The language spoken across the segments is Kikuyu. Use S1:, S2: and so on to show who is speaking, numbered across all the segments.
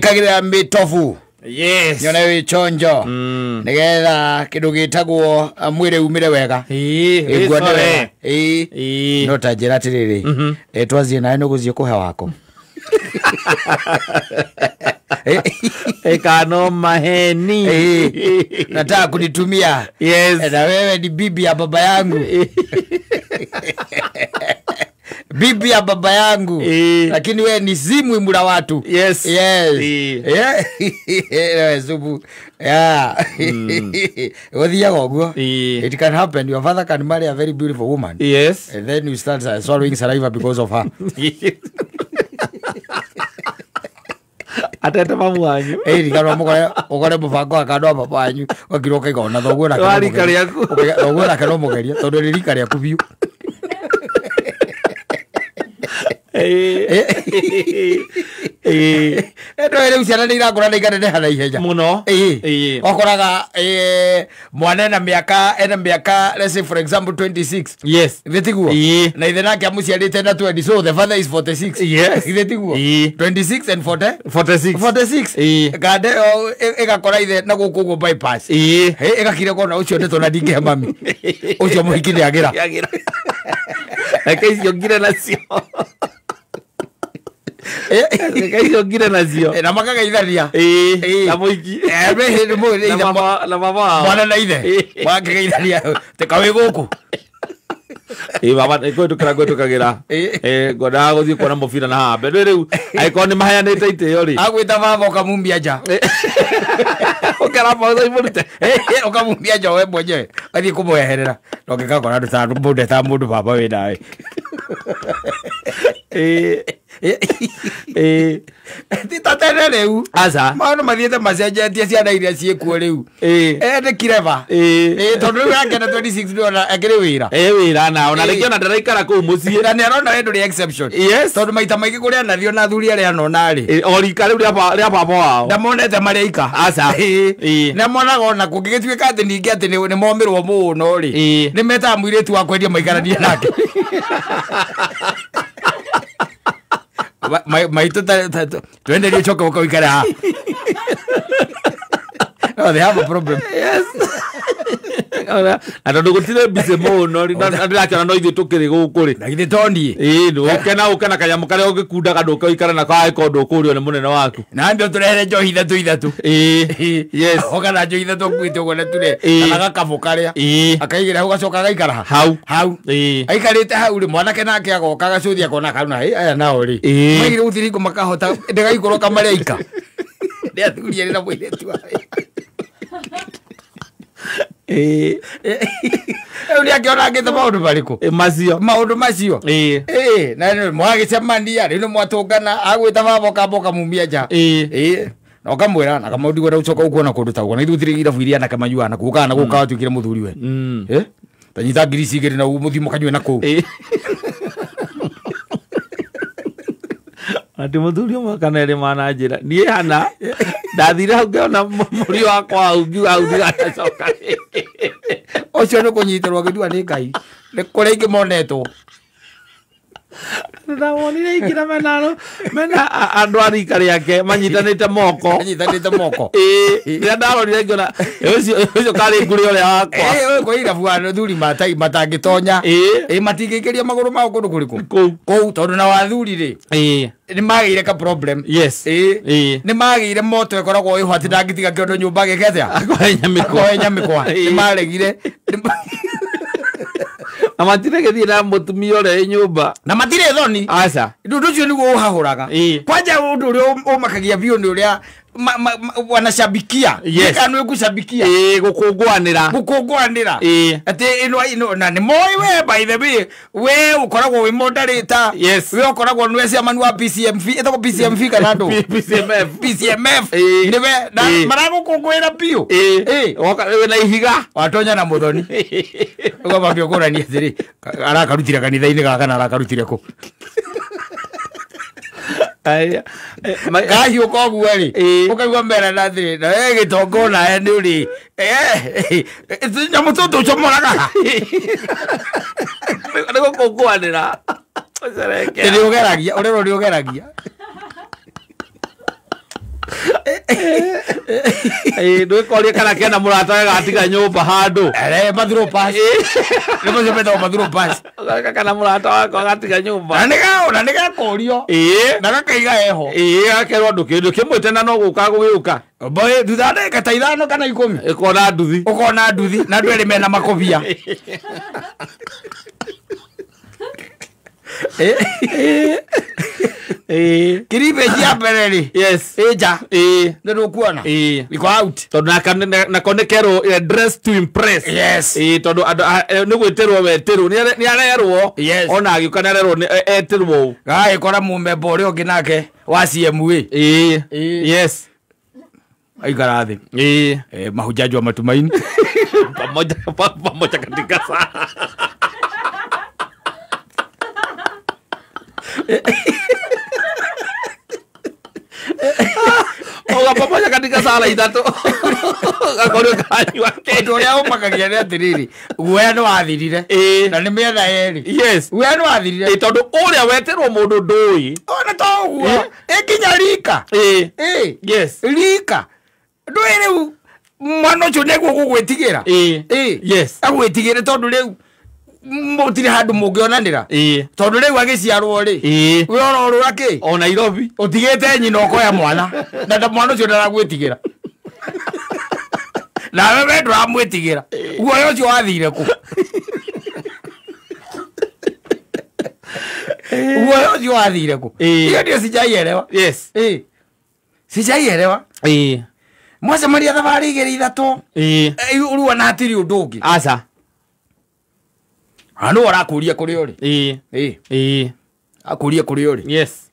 S1: Ĩkagĩrĩra mĩtobu.
S2: Yes.
S1: Nyone wĩ chonjo. Nĩgetha kĩndũ gĩtagwo mwĩrĩ umĩre wega.
S2: Ĩĩ,
S1: Ĩguane
S2: wĩcore.
S1: wega. Ĩĩ.
S2: Ĩĩ.
S1: No ta njĩra atĩrĩrĩ, twazie nawe nĩ ũgũthiĩ kũhe wako.
S2: Ĩkano maheni.
S1: Ĩĩ. Nataka kunitumia.
S2: Yes.
S1: Na wewe ni bibi ya baba yangu. Bibi ya baba yangu. Lakini wewe ni zimwi mula watu.
S2: Yes.
S1: Yes. Yeah. Yeah, subu. Yeah. Gũthiaga ũguo. It can happen. Your father can marry a very beautiful woman.
S2: Yes.
S1: And then you start swallowing saliva because of her.
S2: Atete mamu wanyu.
S1: Ĩĩ, mũkore ũkore mũbango wa kando wa baba wanyu wakirwo ũkaigona thoguo nake no
S2: Wa rika
S1: mũgerie.
S2: rĩaku.
S1: Thoguo nake no mũgerie tondũ nĩ rika rĩaku biũ.
S2: Ĩĩ.
S1: Ĩno rĩu ciana nĩ irakũra na ikaneneha na ihenya.
S2: Mũno.
S1: Ĩĩ.
S2: Ĩĩ.
S1: Ũkoraga mwana ena mĩaka let's say for example 26.
S2: Yes.
S1: Ithe tiguo?
S2: Ĩĩ.
S1: Na ithe nake amuciarĩte na 20, so the father is 46.
S2: Yes.
S1: Ithe tiguo?
S2: Ĩĩ.
S1: 26 and 40?
S2: 46.
S1: 46.
S2: Ĩĩ.
S1: Kande ĩgakora ithe na gũkũ ũguo bypass.
S2: Ĩĩ.
S1: Ĩ, ĩgakira kona ũcio ndeto na ndingĩhe mami. Ũcio mũhiki nĩagĩra.
S2: Agĩra. Reke icio ngire nacio. Reke icio ngire nacio.
S1: Na makageithania.
S2: Ĩĩ.
S1: Ĩĩ.
S2: Na mũhiki.
S1: Nĩ
S2: Na
S1: ithe
S2: mama na mama wao.
S1: mwana na ithe.
S2: Ĩĩ.
S1: Makĩgeithania. Teka wĩ gũkũ.
S2: Ĩĩ baba nĩngwĩtũkĩra ngwĩtũkagĩra.
S1: Ĩĩ.
S2: Ĩĩ ngwendaga gũthiĩ kuona mũbira na haha mbere rĩu angĩkorwo nĩ maheanĩte itĩo rĩ.
S1: Agwĩta baba ũkamumia nja.
S2: Ũkera mothe imũrute.
S1: Ũkamumia nja we mwenyewe. Athiĩ kũmweherera. Na ũngĩgakora mũndũ ta mũndũ baba wĩ nawe.
S2: Ĩĩ. Ĩĩ.
S1: Ti ta tene rĩu.
S2: Aca.
S1: Maũndũ mathiĩte macenjetie ciana iria ciĩkuo rĩu.
S2: Ĩĩ.
S1: Nĩ kireba.
S2: Ĩĩ.
S1: Ĩĩ, tondũ rĩu akena 26 nĩona akĩrĩ wĩra.
S2: Ĩĩ wĩra na ona
S1: Ĩĩ.
S2: rĩngĩ ona ndaraikara kũu mũciĩ.
S1: Na nĩarona we ndũrĩ exception.
S2: Yes.
S1: Tondũ maita maingĩ kũrĩa anathio na athuri arĩa anona rĩ.
S2: Ĩĩ, o rika rĩu rĩa baba wao.
S1: Ndamonete marĩ aika.
S2: Aca.
S1: Ĩĩ.
S2: Ĩĩ.
S1: Na monaga ona kũngĩgĩtuĩka atĩ ningĩ atĩ nĩ momĩrwo mũno rĩ.
S2: Ĩĩ.
S1: Nĩ metaga mũirĩtu wa kwendia maikaranie nake. Maitũ twenderie ũcoke ũke ũikare haha. No, they have a problem.
S2: Yes. Na tondũ gũtirĩ busy mũno rĩ, na ndĩrakĩona no ithuĩ tũkĩrĩ gũkũ rĩ.
S1: Na githĩ to niĩ?
S2: Ĩĩ, ndũke na ũke na kanyamũ karĩa ũngĩkundaga ndũke ũikare nako angĩkorwo ndũkũrio nĩ mũnene waku.
S1: Na ndio tũrehere njohi ithatũ ithatũ.
S2: Ĩĩ. Yes.
S1: Oka na njohi ithatũ ũkuĩte ũguo na ture.
S2: Ĩĩ.
S1: Kana gakabũ karĩa.
S2: Ĩĩ.
S1: Akaigĩra hau gacoka agaikara ha.
S2: Hau.
S1: Hau.
S2: Ĩĩ.
S1: Aikarĩte hau rĩ mwanake nake agoka agacũthia akona kau na ĩ, aya nao rĩ.
S2: Ĩĩ.
S1: Maigire gũthiringo makahota ndĩgaikũrũka marĩ aika. Nĩ athuri erĩ na mũirĩtu wao.
S2: Ĩĩ.
S1: Rĩu nĩakĩona angĩte maũndũ marĩkũ?
S2: Ĩ, macio.
S1: Maũndũ macio.
S2: Ĩĩ.
S1: Ĩĩ, na nĩ mwagĩcemania rĩu nĩ mwatũngana agwĩta baba ũkamba ũkamumia nja.
S2: Ĩĩ.
S1: Ĩĩ. Na ũkamwĩra na kamũndũ na ũcoka ũkuona kũndũ ta ũguo. Na ithuĩ gũtirĩ irabu iria anake manyuaga na kũu kana gũka watuĩkire mũthuri we. Ĩ? Ta nyita ngiri ici igĩrĩ na mũthiĩ mũkanyue na kũu.
S2: Ĩĩ. Atĩ mũthuri ũmwe kana erĩ mananjĩra niĩ hana ndathire hau ngĩona mũriũ wakwa hau ngiuga hau ndiganacoka rĩngĩ.
S1: Ũcio nĩ kũnyitĩrwo gĩthua nĩ Ngai. Nĩ kũrĩa ingĩ monetwo.
S2: Ndawonire ingĩra mena andũ a rika rĩake manyitanĩte moko.
S1: Manyitanĩte moko.
S2: Ĩĩ, rĩrĩa ndarorire ngĩona ũcio karĩ ngũrĩ ũrĩa wakwa.
S1: Ĩĩ, kwĩ irabu athuri matangĩtonya.
S2: Ĩĩ.
S1: Ĩĩ, matingĩingĩria magũrũ mao kũndũ kũrĩkũ?
S2: Kũu.
S1: Kũu, tondũ na athuri rĩ.
S2: Ĩĩ.
S1: Nĩ magĩire ka problem.
S2: Yes.
S1: Ĩĩ.
S2: Ĩĩ.
S1: Nĩ magĩire moto ĩkoragwo ĩho atĩ ndangĩtiga kĩondo nyũmba agĩke atĩa?
S2: Akohenya mĩkwa.
S1: Akohenya mĩkwa.
S2: Ĩĩ.
S1: Nĩ maregire.
S2: Na matirĩ gĩthiĩ na mũtumia ũrĩa ĩ nyũmba.
S1: Na matirĩ thoni.
S2: Aca.
S1: Ũndũ ũcio nĩguo ũhahũraga.
S2: Ĩĩ.
S1: Kwanja ũndũ ũrĩa ũmakagia biũ nĩ ũrĩa wanashabikia.
S2: Yes.
S1: Kana nĩ gũcabikia.
S2: Ĩĩ, gũkũngũanĩra.
S1: Gũkũngũanĩra.
S2: Ĩĩ.
S1: Atĩ ĩno na nĩ moĩ we by the way, we ũkoragwo wĩ moderator.
S2: Yes.
S1: We ũkoragwo nĩwe chairman wa PCMV, ĩtagwo PCMV kana ndũ?
S2: PCMF.
S1: PCMF.
S2: Ĩĩ.
S1: Nĩwe na
S2: Ĩĩ.
S1: maragũkũngũĩra biũ.
S2: Ĩĩ.
S1: Ĩĩ.
S2: Woka wĩna ihiga.
S1: Watonya na mũthoni. Ũkamwambia ũkũrania atĩrĩ, arakarutire kanitha-inĩ gaka kana arakarutire kũ? Kahiũka ũguo rĩ, ũkaigua merana atĩrĩ, na we gĩtonga onawe nĩ ũrĩ, nyamũ tũtũ ũcomoraga ha?
S2: Nĩ gũkũngũanĩra. Ũcerekea.
S1: Nĩ ũgeragia, ũrerwo nĩ ũgeragia.
S2: Ndwikorie kana kena mũrata wega atiga nyũmba handũ.
S1: Mathuro pass. Nĩ macio metagwo mathuro pass.
S2: Kana mũrata wakwa agatiga nyũmba.
S1: Na nĩ gakorio. Na gakaiga eho.
S2: Gakerwo ndũkĩmwĩte na no gũka gũgĩũka.
S1: Boy, thutha wa ndagĩka ta 5 kana 10.
S2: Ũkona nduthi.
S1: Ũkona nduthi na andũ erĩ mena makobia. Kiribe ya mbere rĩ.
S2: Yes.
S1: Ĩnja. Nĩ ndũkuona. Iko out.
S2: Tondũ nako nĩ kerwo dress to impress.
S1: Yes.
S2: Tondũ andũ nĩ gwĩtĩrwo wetĩrwo nĩ arerwo.
S1: Yes.
S2: Ona agĩũka nĩ arerwo etĩrwo ũũ.
S1: Gagĩkora mũmemba ũrĩa ũngĩ nake wa CMA.
S2: Yes.
S1: Aikara thĩ. Mahujaji wa matumaini.
S2: Pamoja katika saa. Oga pamoja katika sala ithatũ. Gakorwo kanyua
S1: kĩ. Ũndũ ũrĩa ũmakagia nĩ atĩrĩrĩ, guoya nĩ wathirire. Na nĩ mĩetha yerĩ.
S2: Yes.
S1: Guoya nĩ wathirire.
S2: Tondũ ũrĩa wetĩrwo mũndũ ndũĩ.
S1: Ona to ũguo. Ĩkinya rika.
S2: Yes.
S1: Rika. Ndũĩ rĩu mwana ũcio nĩguo gũgwĩtigĩra.
S2: Yes.
S1: Agwĩtigĩre tondũ rĩu mũtirĩ handũ mũngĩonanĩra. Tondũ rĩu agĩciarwo rĩ, we ũrorũra kĩ?
S2: O Nairobi.
S1: Ũtigĩte nyina ũkoya mwana. Na mwana ũcio ndaragwĩtigĩra. Nawe we ndũramwĩtigĩra. Guoya ũcio wathire kũ? Guoya ũcio wathire kũ? Hiyo ndio sijaielewa.
S2: Yes.
S1: Sijaielewa. Mwacemania thabarĩ igĩrĩ ithatũ. Rĩu ona hatirĩ ũndũ ũngĩ.
S2: Aca.
S1: Ano arakũria kũrĩa ũrĩ. Akũria kũrĩa ũrĩ.
S2: Yes.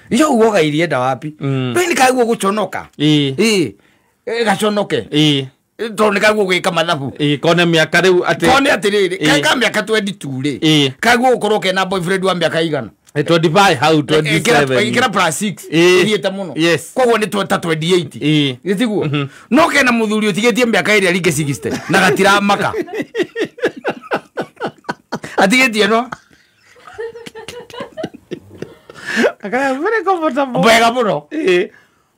S1: Icio uoga irienda wapi? Ndũĩ nĩ kaguo gũconoka. Gaconoke. Tondũ nĩ kaguo gwĩka mathabu.
S2: Kone mĩaka rĩu atĩ.
S1: Kone atĩrĩrĩ, ka mĩaka 22 rĩ. Kaguo gũkorwo kena boyfriend wa mĩaka igana.
S2: 25 hau 27.
S1: Ikĩra plus 6. Ĩthiĩte mũno.
S2: Yes.
S1: Koguo nĩ ta 28. Gĩtiguo? No kena mũthuri ũtigĩtie mĩaka ĩrĩa rĩngĩ 60 na gatiramaka. Atigĩtie no.
S2: Very comfortable.
S1: Wega mũno.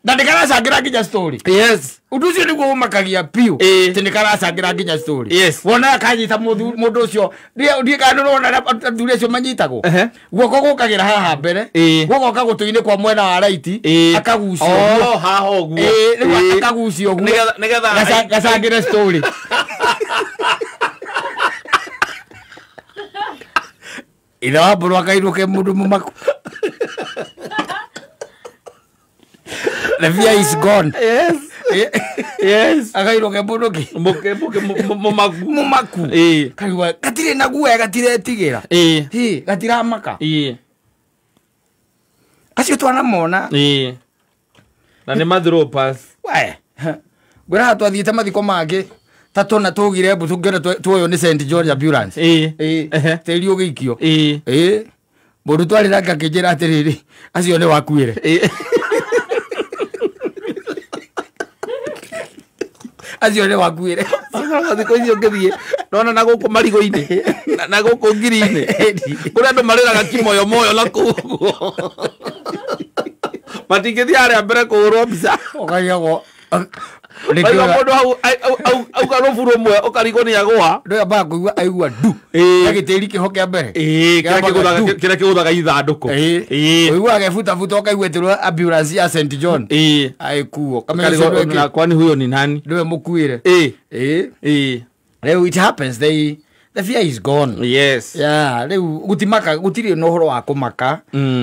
S1: Na nĩ karacangĩra nginya story.
S2: Yes.
S1: Ũndũ ũcio nĩguo ũmakagia piũ. Atĩ nĩ karacangĩra nginya story.
S2: Yes.
S1: Wonaga kanyita mũndũ ũcio. Ndiĩ kana nĩũrona athuri acio manyitagwo. Guoko gũkagĩra haha mbere. Guoko gũtũ-inĩ kwa mwena wa right. Akagucio ũguo.
S2: Haha ũguo.
S1: Rĩu akagucio ũguo.
S2: Nĩgetha
S1: gacangĩre story. Ithe wa mbũrũ akairwo ke mũndũ mũmaku. The fear is gone.
S2: Yes. Yes.
S1: Akairwo ke mũndũ kĩ?
S2: Mũmaku.
S1: Mũmaku. Kaigua gatirĩ na guoya gatiretigĩra. Gatiramaka. Acio twanamona.
S2: Na nĩ mathrow pass.
S1: We. Ngwĩraga twathiĩte mathiko mangĩ ta tũna tũgire mbu tũngĩona tuoywo nĩ St George ambulance. Tĩri ũgĩikio. Mũndũ twarĩ nake akĩnjĩra atĩrĩrĩ, acio nĩ wakuĩre. Acio nĩ wakuĩre.
S2: Thikũ icio ngĩthiĩ nona na gũkũ marigũ-inĩ na gũkũ ngiri-inĩ kũrĩa andũ marĩraga kimoyo moyo na kũu ũguo. Matingĩthiĩ harĩa mbere kũhũrwo mbica.
S1: Ũkaigagwo
S2: Maigua mũndũ hau auga rũbu rũmwe ũkarigwo nĩ agũa.
S1: Ndũĩ ambaga kũigua aigua ndu. Gagĩtĩri kĩho kĩa mbere.
S2: Kĩrĩa kĩgũthaga ithandũkũ.
S1: Ũiguaga gebutabuta ũkaigua ĩtĩrwo ambulance ya St John. Agĩkuo.
S2: Kamenya kwani huyo ni nani?
S1: Ndũwe mũkuĩre. Rĩu it happens, the fear is gone.
S2: Yes.
S1: Yeah, rĩu gũtimaka gũtirĩ na ũhoro wa kũmaka.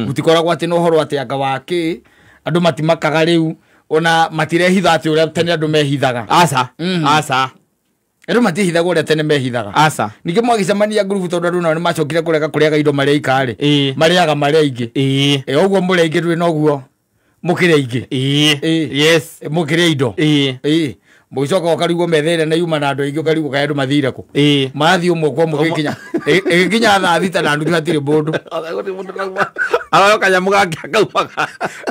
S1: Gũtikoragwo atĩ na ũhoro atĩ anga wa kĩ. Andũ matimakaga rĩu. Ona matirehitha atĩ ũrĩa tene andũ mehithaga.
S2: Aca. Aca.
S1: Andũ matihithaga ũrĩa tene mehithaga.
S2: Aca.
S1: Ningĩ mwagĩcemania ngurubu tondũ andũ nao nĩmacokire kũrega kũrĩaga indo marĩ aika rĩ. Marĩaga marĩ aingĩ. Ũguo mũrĩ aingĩ ndũrĩ na ũguo mũkĩrĩ aingĩ.
S2: Yes.
S1: Mũkĩrĩa indo. Mũgĩcoka ũkarigwo metha ĩrĩa na yuma na andũ aingĩ ũkarigwo kaĩ andũ mathire kũ. Marathiĩ ũmwe kwa ũmwe gĩkinya. Ĩgĩkinya thaa 6:30 hatirĩ mũndũ.
S2: Aroyo kanyamũ gake akaumaga.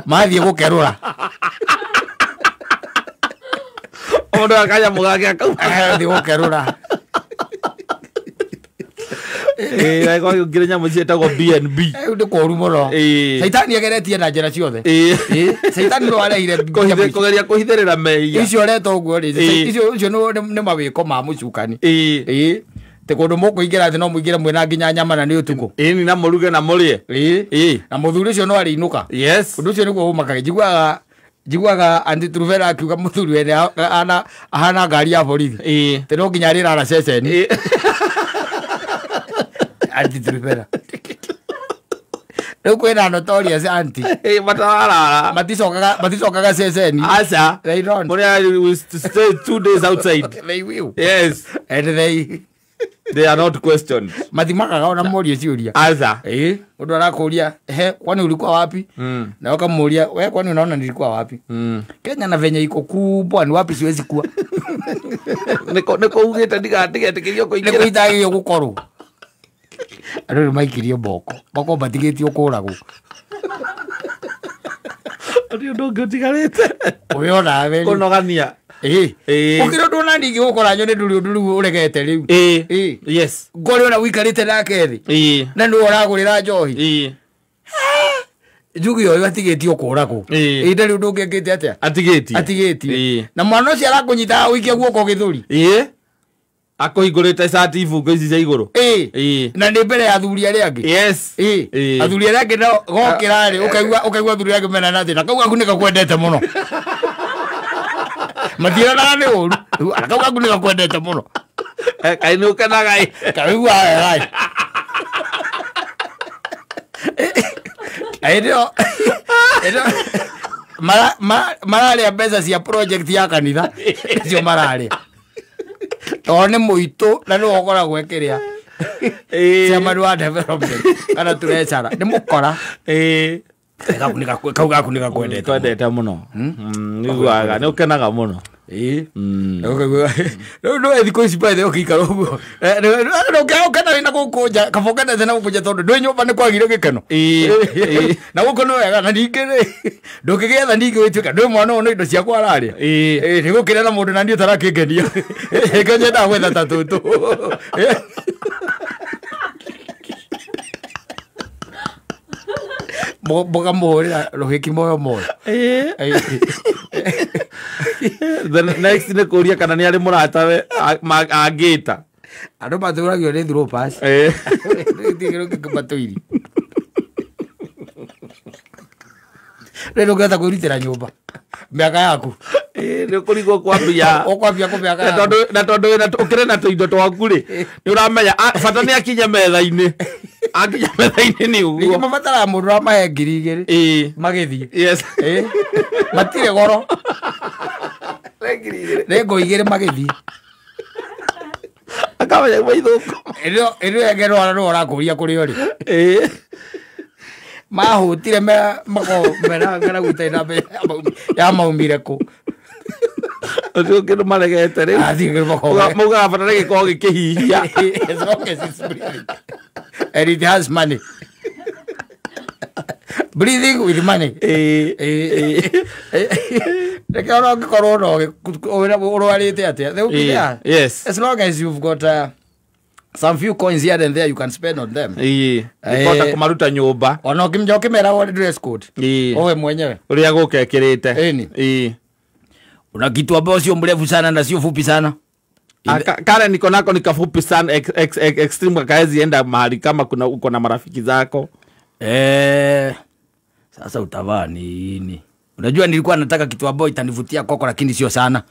S1: Mathiĩ gũkerũra.
S2: Mũndũ akanyamũ gake akaumaga.
S1: Athiĩ gũkerũra.
S2: Ngire nyamũ ciĩtagwo BNB.
S1: Nĩ kũũru mũno. Caitani ageretie na njĩra ciothe. Caitani nĩwe wareheire
S2: kũgeria kũhithĩrĩra mehia.
S1: Icio ũreta ũguo rĩ, icio nĩ mawĩko ma mũcukani. Te kũndũ mũkũingĩra thĩ no mũingĩre mwĩna nginya nyama na nĩ ũtukũ.
S2: Ĩni na mũruge na mũrĩe.
S1: Na mũthuri ũcio no arĩinũka.
S2: Yes.
S1: Ũndũ ũcio nĩguo ũmakaga. Njiguaga Aunty Truvera akiuga mũthuri wene ahana ngari ya borithi. Te no nginya arĩrara ceceni. Aunty Truvera. Rĩu kwĩna notorious aunty.
S2: Matararara.
S1: Maticokaga ceceni.
S2: Aca.
S1: They don't.
S2: Mũrĩa will stay 2 days outside.
S1: They will.
S2: Yes.
S1: And
S2: they are not questioned.
S1: Mathimakaga ona morie ciũria.
S2: Aca.
S1: Mũndũ arakũria, he kwani ulikuwa wapi? Na ukamuuria, we kwani unaona nilikuwa wapi? Kenya na venye iko kubwa ni wapi siwezi kuwa.
S2: Niko ugite ndigetĩkĩrio kũingĩra.
S1: Niko itagĩrĩirwo gũkorwo. Andũ nĩ maikirio mboko. Mboko matigĩtio kũragwo.
S2: Nĩ ũndũ ũngĩ ũtigarĩte.
S1: Ũyona we.
S2: Kũnogania.
S1: Ũkĩrĩ ũndũ ona ningĩ gũkora nyone ndũrĩ ũndũ rĩu ũregete rĩu.
S2: Yes.
S1: Ngore ona ũikarĩte nake thĩ. Na nĩwe ũragũrĩra njohi. Njuge ũyũ atigĩtio kũragwo. Ndarĩ ũndũ ũngĩ ekĩte atĩa?
S2: Atigĩtie.
S1: Atigĩtie. Na mwana ũcio arakũnyita ũikie guoko gĩthũri.
S2: Akũhingũrĩte cati ibungo ici cia igũrũ.
S1: Na nĩ mbere ya athuri arĩa angĩ.
S2: Yes.
S1: Athuri arĩa angĩ nao gokĩra rĩ, ũkaigua athuri arĩa angĩ mena na thĩna. Kau gaku nĩ gakwendete mũno. Matiranaga nĩ ũru. Kau gaku nĩ gakwendete mũno.
S2: Kaĩ nĩ ũkenaga ĩ.
S1: Kaigua wega ĩ. Ĩno mararĩa mbeca cia project ya kanitha. Icio mararĩa. Tondũ nĩ mũitũ na nĩwe ũkoragwo ĩkĩrĩa. Chairman wa development kana treasurer nĩ mũkora. Kau gaku nĩ gakwendete.
S2: Kwendete mũno. Nĩguaga nĩ ũkenaga mũno.
S1: Rĩu no thikũ ici by the way ũkĩikara ũguo. Ũkena wĩna gũkũ nja, kaba ũkenete na gũkũ nja tondũ ndwĩ nyũmba nĩ kwagire gĩkeno. Na gũkũ nĩ wega na ningĩ rĩ ndũngĩgĩetha ningĩ wĩtuĩka ndwĩ mwana ũyũ nĩ indo ciakwa ararĩa. Nĩ gũkĩrĩa na mũndũ na niĩ ũtarakĩngenia. Nĩkĩo nyendaga gwetha ta tũtũ. Mũkamũhũrĩra rũhĩki moyo moyo.
S2: The next nĩ kũria kana nĩ arĩ mũratawe angĩta.
S1: Andũ matũragio nĩ throw pass. Matũiri. Rĩu ndũngĩhota kwĩrutĩra nyũmba mĩaka yaku.
S2: Nĩ ũkũrigwo kwambia.
S1: Ũkwambia kũ mĩaka yaku.
S2: Na tondũ ũkĩrĩ na tũindo twaku rĩ, nĩ ũramenya bata nĩ akinye metha-inĩ. Akinya metha-inĩ nĩ ũguo.
S1: Ningĩ mabataraga mũndũ ũramahe 2,000. Magĩthiĩ.
S2: Yes.
S1: Matirĩ goro. Nĩ ngo 2 magĩthiĩ.
S2: Akamenya maithũkũ.
S1: Ĩno ĩngĩ nĩ ũrakũria kũrĩ o rĩ. Mahũtire makorwo mena ng'aragu ĩtarĩ na mbeca ya maumire kũ.
S2: Ũcio kĩndũ maregete rĩu. Maugaga bata nĩ gĩkorwo gĩkĩhihia.
S1: As long as it's breathing. And it has money. Breathing with money. Reke ona ũngĩkorwo no ũrwarĩte atĩa. They will be there.
S2: Yes.
S1: As long as you've got some few coins here and there you can spend on them.
S2: Ũkahota kũmaruta nyũmba.
S1: Ona ũkĩmera wone dress code. Owe mwenyewe.
S2: Ũrĩa gũka ekĩrĩte.
S1: Una kitu ambao sio mrefu sana na sio fupi sana.
S2: Kare niko nako ni kafupi sana extreme kaezi enda mahali kama kuna uko na marafiki zako.
S1: Sasa utavaa nini? Unajua nilikuwa nataka kitu ambao itanivutia kwako lakini sio sana.